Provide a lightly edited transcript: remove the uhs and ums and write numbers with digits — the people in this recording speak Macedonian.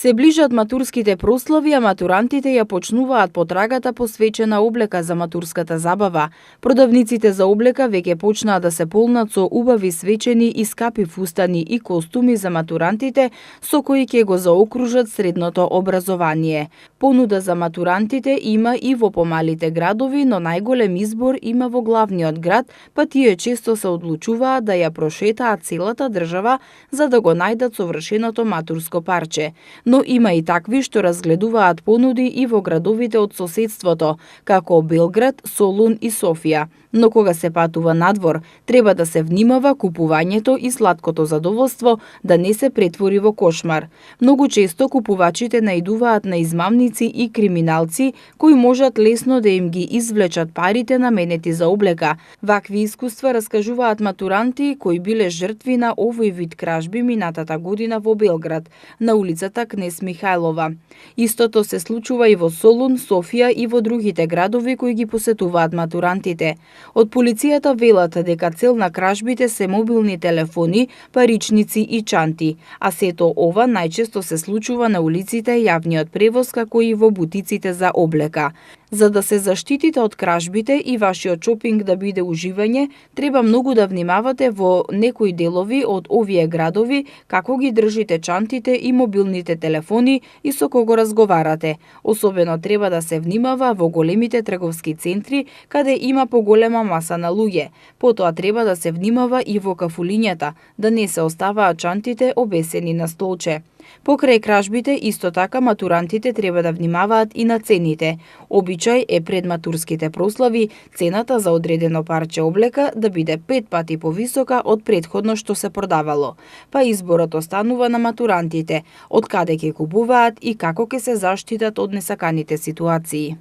Се ближат матурските прослави, а матурантите ја почнуваат потрагата посвечена облека за матурската забава. Продавниците за облека веќе почнаа да се полнат со убави свечени и скапи фустани и костуми за матурантите, со кои ќе го заокружат средното образование. Понуда за матурантите има и во помалите градови, но најголем избор има во главниот град, па тие често се одлучуваат да ја прошетаат целата држава за да го најдат совршеното матурско парче. Но има и такви што разгледуваат понуди и во градовите од соседството, како Белград, Солун и Софија. Но кога се патува надвор, треба да се внимава купувањето и сладкото задоволство да не се претвори во кошмар. Многу често купувачите наидуваат на измамници и криминалци кои можат лесно да им ги извлечат парите наменети за облека. Вакви искуства раскажуваат матуранти кои биле жртви на овој вид кражби минатата година во Белград, на улицата Кнез Михајлова. Истото се случува и во Солун, Софија и во другите градови кои ги посетуваат матурантите. Од полицијата велат дека цел на кражбите се мобилни телефони, паричници и чанти, а сето ова најчесто се случува на улиците, јавниот превоз, како и во бутиците за облека. За да се заштитите од кражбите и вашиот шопинг да биде уживање, треба многу да внимавате во некои делови од овие градови, како ги држите чантите и мобилните телефони и со кого разговарате. Особено треба да се внимава во големите трговски центри, каде има поголема маса на луѓе. Потоа треба да се внимава и во кафулињата, да не се оставаат чантите обесени на столче. Покрај кражбите, исто така матурантите треба да внимаваат и на цените. Обичај е пред матурските прослави цената за одредено парче облека да биде 5 пати повисока од претходно што се продавало. Па изборот останува на матурантите, од каде ќе купуваат и како ќе се заштитат од несаканите ситуации.